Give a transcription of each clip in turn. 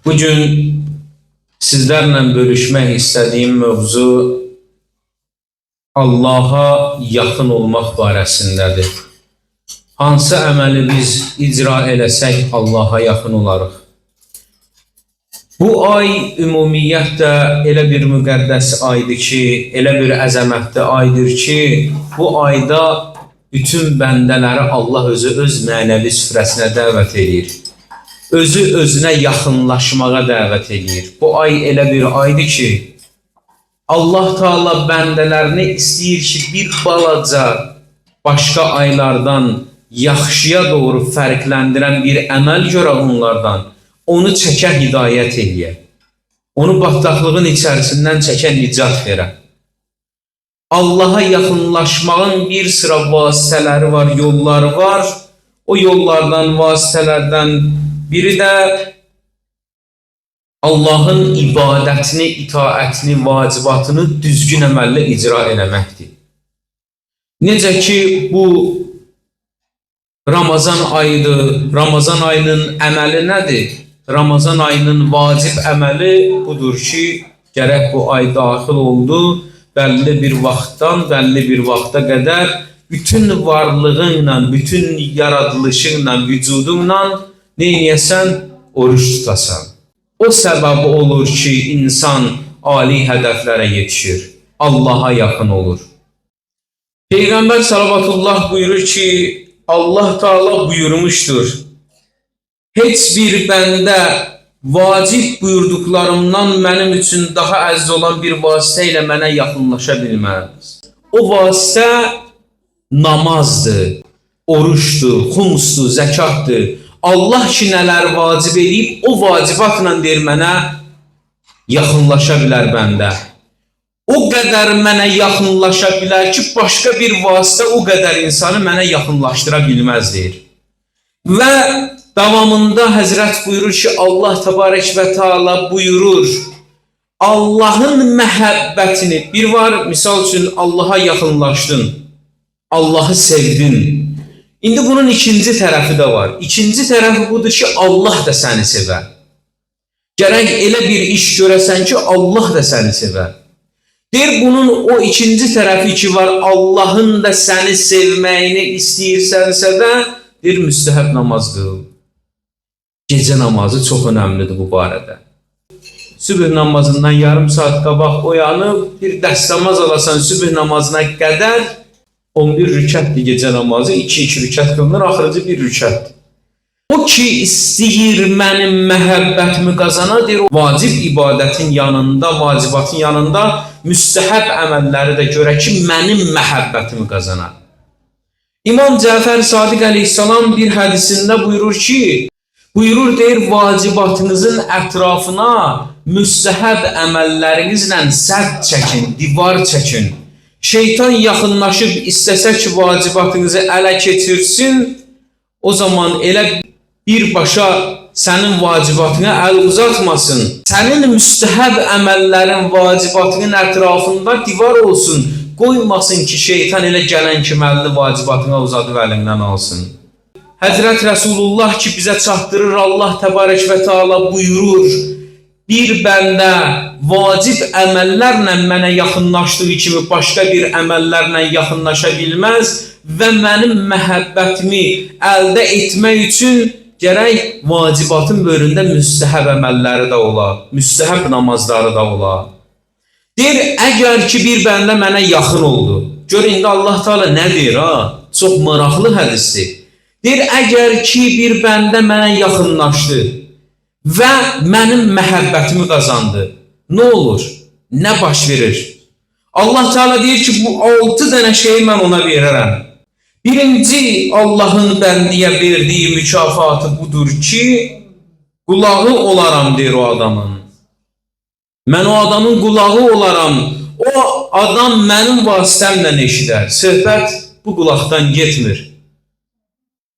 Bugün sizlərlə bölüşmək istədiyim mövzu Allaha yaxın olmaq barəsindədir. Hansı əməli biz icra eləsək Allaha yaxın olarıq? Bu ay ümumiyyətlə elə bir müqəddəs aydır ki, elə bir əzəmətli aydır ki, bu ayda bütün bəndələri Allah özü öz mənəvi süfrəsinə dəvət eləyir. Özü özünə yaxınlaşmağa dəvət eləyir. Bu ay elə bir aydır ki, Allah Teala bəndələrini istəyir ki, bir balaca başqa aylardan yaxşıya doğru fərqləndirən bir əməl görə onlardan, onu çəkə hidayət eləyə. Onu bataqlığın içərisindən çəkə nicat verə. Allaha yaxınlaşmağın bir sıra vasitələri var, yolları var. O yollardan, vasitələrdən biri də Allahın ibadətini, itaətini, vacibatını düzgün əməllə icra eləməkdir. Necə ki, bu Ramazan ayıdır. Ramazan ayının əməli nədir? Ramazan ayının vacib əməli budur ki, gərək bu ay daxil oldu, bəlli bir vaxtdan bəlli bir vaxta qədər bütün varlığınla, bütün yaradılışınla, vücudunla nə eləyəsən? Oruç tutasan. O səbəb olur ki, insan ali hədəflərə yetişir, Allaha yaxın olur. Peyğəmbər salavatullah buyurur ki, Allah Teala buyurmuşdur. Heç bir bəndə vacib buyurduqlarımdan mənim üçün daha əziz olan bir vasitə ilə mənə yaxınlaşa bilməz. O vasitə namazdır, oruçdur, xumsdur, zəkatdır. Allah ki nələr vacib eləyib, o vacibatla deyir mənə yaxınlaşa bilər bəndə. O qədər mənə yaxınlaşa bilər ki, başqa bir vasitə o qədər insanı mənə yaxınlaşdıra bilməz deyir. Və davamında Həzrət buyurur ki, Allah Təbarək və Teala buyurur, Allahın məhəbbətini, bir var, misal üçün Allaha yaxınlaşdın, Allahı sevdin. İndi bunun ikinci tərəfi də var. İkinci tərəfi budur ki, Allah da səni sevər. Gərək elə bir iş görəsən ki, Allah da səni sevər. Deyir, bunun o ikinci tərəfi ki var, Allahın da səni sevməyini istəyirsənsə də, deyir, müstəhəb namaz qıl. Gecə namazı çox önəmlidir bu barədə. Sübh namazından yarım saat qabaq oyanıb, bir dəstəmaz alasan sübh namazına qədər 11 rükətdir gecə namazı, 2-2 rükət qılınır, axırıncı bir rükətdir. O ki istəyir mənim məhəbbətimi qazana, deyir, vacib ibadətin yanında, vacibatın yanında müstəhəb əməlləri də görə ki, mənim məhəbbətimi qazana. İmam Cəfər Sadiq əleyhissalam bir hədisində buyurur ki, buyurur, deyir, vacibatınızın ətrafına müstəhəb əməllərinizlə sədd çəkin, divar çəkin. Şeytan yaxınlaşıb istəsə ki, vacibatınızı ələ keçirsin, o zaman elə birbaşa sənin vacibatına əl uzatmasın. Sənin müstəhəb əməllərin vacibatının ətrafında divar olsun. Qoymasın ki, şeytan elə gələn kimi əlini vacibatına uzadıb əlindən alsın. Həzrət Rəsulullah ki, bizə çatdırır, Allah Təbarək və Teala buyurur, bir bəndə vacib əməllərlə mənə yaxınlaşdığı kimi başqa bir əməllərlə yaxınlaşa bilməz və mənim məhəbbətimi əldə etmək üçün gərək vacibatın bölündə müstəhəb əməlləri də ola, müstəhəb namazları da ola. Deyir, əgər ki bir bəndə mənə yaxın oldu. Gör indi Allah Teala nə deyir ha? Çox maraqlı hədisdir. Deyir, əgər ki bir bəndə mənə yaxınlaşdı və mənim məhəbbətimi qazandı, nə olur? Nə baş verir? Allah Teala deyir ki, bu 6 dənə şeyi mən ona verərəm. Birinci, Allahın bəndiyə verdiyi mükafatı budur ki, qulağı olaram deyir o adamın. Mən o adamın qulağı olaram. O adam mənim vasitəmlə eşidər. Söhbət bu qulaqdan getmir.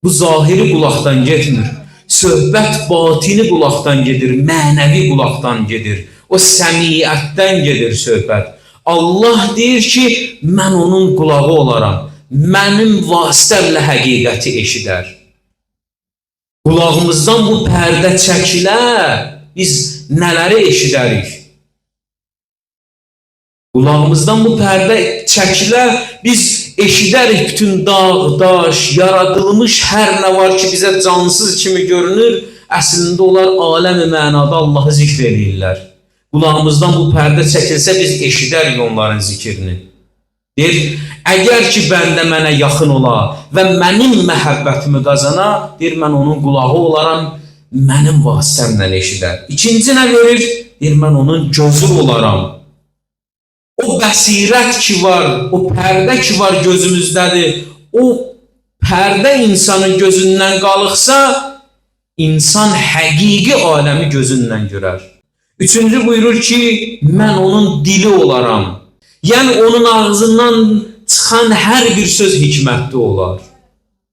Bu zahiri qulaqdan getmir. Söhbət batini qulaqdan gedir, mənəvi qulaqdan gedir. O səmiyyətdən gedir söhbət. Allah deyir ki, mən onun qulağı olaram. Mənim vasitəmlə həqiqəti eşidər. Qulağımızdan bu pərdə çəkilə, Biz nələri eşidərik? Qulağımızdan bu pərdə çəkilə, biz eşidərik bütün dağ, daş, yaradılmış hər nə var ki, bizə cansız kimi görünür, əslində onlar aləm-i mənada Allahı zikr eləyirlər. Qulağımızdan bu pərdə çəkilsə, biz eşidərik onların zikrini. Deyir, əgər ki, bəndə mənə yaxın ola və mənim məhəbbətimi qazana, deyir, mən onun qulağı olaram, mənim vasitəmlə eşidər. İkinci nə verir? Deyir, mən onun gözü olaram. O bəsirət ki var, o pərdə ki var gözümüzdədir, o pərdə insanın gözündən qalıqsa, insan həqiqi aləmi gözündən görər. Üçüncü buyurur ki, mən onun dili olaram. Yəni onun ağzından çıxan hər bir söz hikmətli olar.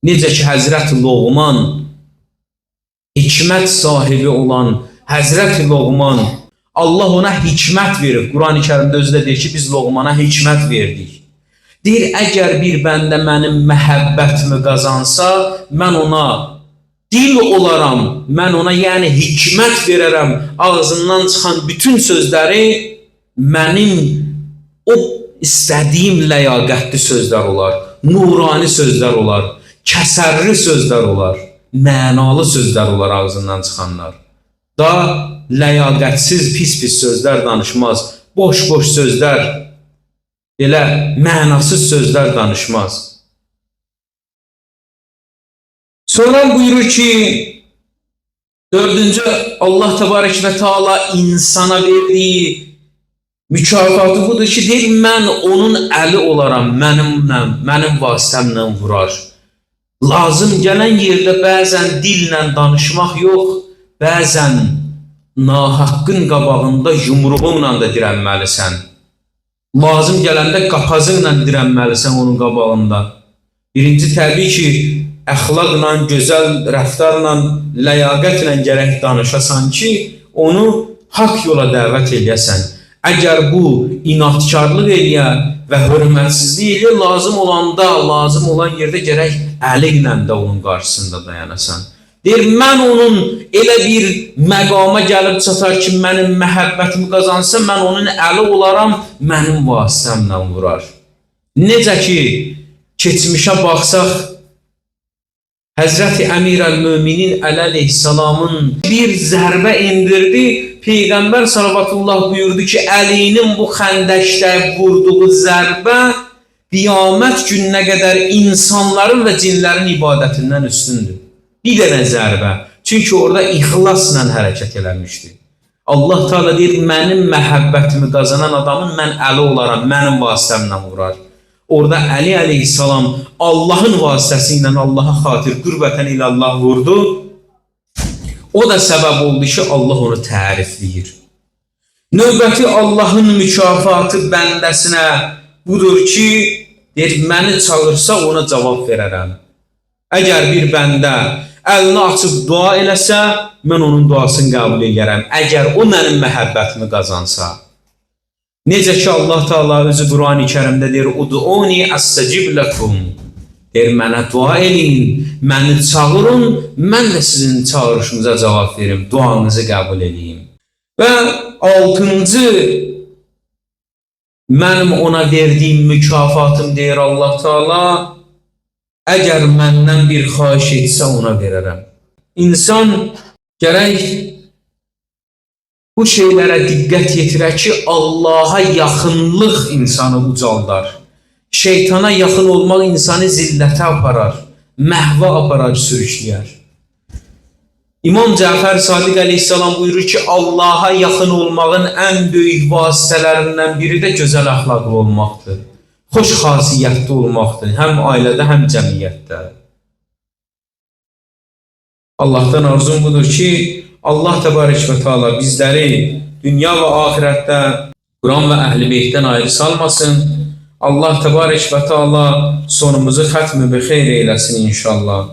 Necə ki Həzrət Loğman, hikmət sahibi olan Həzrət Loğman, Allah ona hikmət verib. Quran-ı Kərimdə özü də deyir ki, biz Loğmana hikmət verdik. Deyir, əgər bir bəndə mənim məhəbbətimi qazansa, mən ona dil olaram, mən ona yəni hikmət verərəm. Ağzından çıxan bütün sözləri mənim o istədiyim ləyaqətli sözlər olar, nurani sözlər olar, kəsərli sözlər olar, mənalı sözlər olar ağzından çıxanlar. Da ləyaqətsiz pis-pis sözlər danışmaz, boş-boş sözlər, elə mənasız sözlər danışmaz. Sonra buyurur ki, dördüncü Allah Təbarək və Teala insana verdiyi mükafatı budur ki, deyir, mən onun əli olaram, mənimlə, mənim vasitəmlə vurar. Lazım gələn yerdə bəzən dillə danışmaq yox, bəzən nahaqqın qabağında yumruğunla da dirənməlisən. Lazım gələndə qapazınla dirənməlisən onun qabağında. Birinci, təbii ki, əxlaqla, gözəl rəftarla, ləyaqətlə gərək danışasan ki, onu haqq yola dəvət eləyəsən. Əgər bu inadkarlıq eləyə və hörmətsizlik eləyə, lazım olanda, lazım olan yerdə gərək əli ilə də onun qarşısında dayanasan. Deyir, mən onun elə bir məqama gəlib çatar ki, mənim məhəbbətimi qazansa, mən onun əli olaram, mənim vasitəmlə vurar. Necə ki, keçmişə baxsaq, Həzrəti Əmir əl-Möminin əleyhissalamın bir zərbə indirdi, Peyğəmbər salavatullah buyurdu ki, Əlinin bu xəndəkdə vurduğu zərbə qiyamət gününə qədər insanların və cinlərin ibadətindən üstündür. Bir dənə zərbə. Çünki orada ixlasla hərəkət eləmişdi. Allah Teala deyir, mənim məhəbbətimi qazanan adamın mən əli olaram, mənim vasitəmlə vurar. Orada Əli əleyhissalam Allahın vasitəsi ilə Allaha xatir qürbətən ilallah vurdu. O da səbəb oldu ki, Allah onu tərifləyir. Növbəti Allahın mükafatı bəndəsinə budur ki, deyir, məni çağırsa ona cavab verərəm. Əgər bir bəndə əlini açıb dua eləsə, mən onun duasını qəbul eləyərəm. Əgər o mənim məhəbbətimi qazansa. Necə ki Allah Teala özü Qurani Kərimdə deyir: "Ud'uni astecib lekum." Deyir, mənə dua eləyin, məni çağırın, mən də sizin çağırışınıza cavab verim, duanızı qəbul eləyim. Və altıncı mənim ona verdiyim mükafatım deyir Allah Teala, əgər məndən bir xahiş etsə ona verərəm. İnsan gərək bu şeylərə diqqət yetirər ki, Allaha yaxınlıq insanı ucaldar. Şeytana yaxın olmaq insanı zillətə aparar, məhvə aparar, sürükləyər. İmam Cəfər Sadiq əleyhissalam buyurur ki, Allaha yaxın olmağın ən böyük vasitələrindən biri də gözəl əxlaqlı olmaqdır. Xoş xasiyyətli olmaqdır, həm ailədə, həm cəmiyyətdə. Allahdan arzum budur ki, Allah Təbarək və Teala bizləri dünya və axirətdə Quran və Əhl-i Beytdən ayrı salmasın. Allah Təbarək və Teala sonumuzu xətm-i bi xeyr eyləsin inşallah.